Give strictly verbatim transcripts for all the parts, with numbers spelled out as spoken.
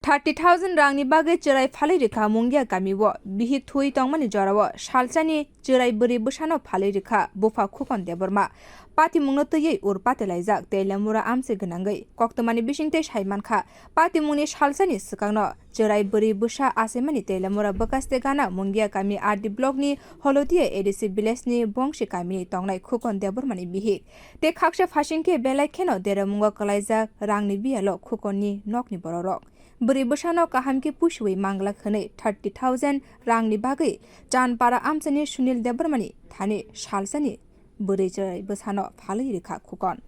Thirty thousand rangni bagwi chwrai phalwi rikha Mungia kamio. Bihik thuwi tongmani jorao salsani chwrai bwrwi bwsano phalwi rikha bupha Khukon Debbarma. Patimungno twiwi ur pate laijak Teliamura amchai gwnangwi koktwmani bisingtwi sai mankha. Patimungni salsani swkangno chwrai bwrwi bwsa achaimani Teliamura bwkaste gana Mungia kami R D blockni Holodia A D C villageni Bongsi kamini tongnai Khukon Debbarmani bihik. Tei khaksa phasing khe belai kheno deramungo kwlaijak rangni biyalo Khukonni nokni bororok. Bwrwi bwsano kaham khe pusiwi manglak hwnwi thirty thousand rangni bagwi Chanpara amchaini Sunil Debbarmani thani salsani bwrwi chwrai bwsano phalwi rikha Khukon.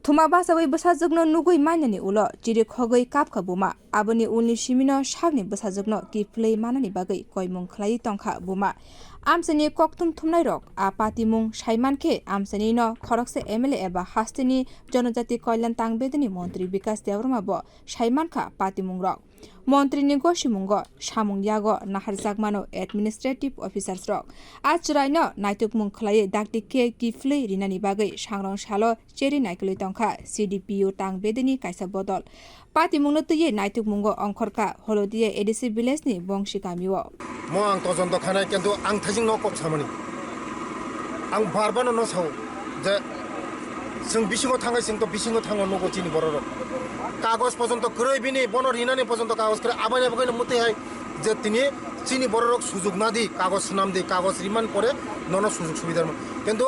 Thuma bachawi bwsajwkno nugwi mainani ulo chirikhogwi kapkha buma. Aboni ulni simino sakni bwsajwkno kiphilwi manani bagwi koimung khlaiwi tongkha buma. Amchaini kokthum thumnairok a patimung saimankhe amchainino khoroksa M L A eba hasteni Jonojati Kalyan Tangbedini montri Bikas Debbarma bo saimankha patimungrok. Montrini gosimungo samung yago naharjakmano administrative officers rok. A chwraino naitukmung khlaiwi dakti khe kiphilwi rinani bagwi sangrong salo cheri naikolwi tongkha C D P O Tangbedini kaisa bodol. Patimungno twiwi naitukmungo ongkhorkha Holodia A D C villageni Bongsi kamio. Mo ang tojonto khainai, kintu ang thaising no kok samani. Ang bar bar no sao je chwng bisingo thangai, chwng to bisingo thango nugo chini bororok. Kagoj pojonto kwrwi bini, bono rinani pojonto kagoj kwrwi, aboni bagwi no mwtwi hai je tini chini bororok sujuk nadi, kagoj swnam di, kagoj riman pore nono sujuk subidar man. Kintu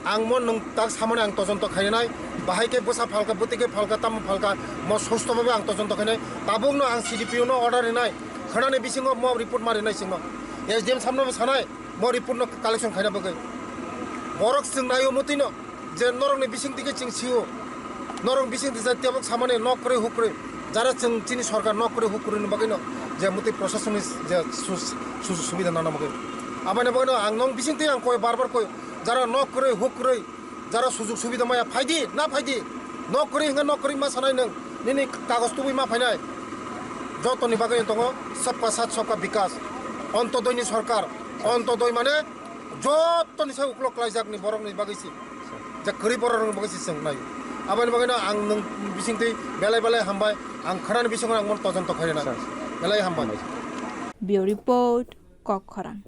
ang mo nwng tak samani ang tojonto khainai, bahai khe bwsa phalka, bwtwi khe phalka, tamo phalka, mo susto bhabe ang tojonto khainai. Tabukno ang C D P O no order rinai, khwnani bisingo mo report ma rinai chwngno. S D M samno bo sanai, mo report no collection khaina bagwi. Borok chwng naio mwtwino je norokni bising tike chwng sio. Norok bising tisa tebok samani nok kwrwi huk kwrwi. Jara chwng chini sorkar nok kwrwi huk kwrwini bagwino je mwtwi proshasonni je sus-, sujuk subida nana bagwi. Aboni bagwino ang nong bising twi ang koi bar bar koi. Jara nok kwrwi, huk kwrwi, jara sujuk subida maya, phaidi, na phaidi. Nok kwrwi hwnkhe nok kwrwi ma sanai nwng, nini kagoj tubui ma phainai. Jotoni bagwi tongo sabka sath sabka bikas, Antyodoi ni sorkar, Antyodoi mane jotoni sai uklok klaijakni borokni bagwi se, je kwrwi borokni bagwi se chwng nai. Aboni bagwino ang nwng bisingtwi belai belai hambai, ang khwnani bisingo ang mon tojonto khainai. Belai hambai. Bureau Report, Kok Khorang.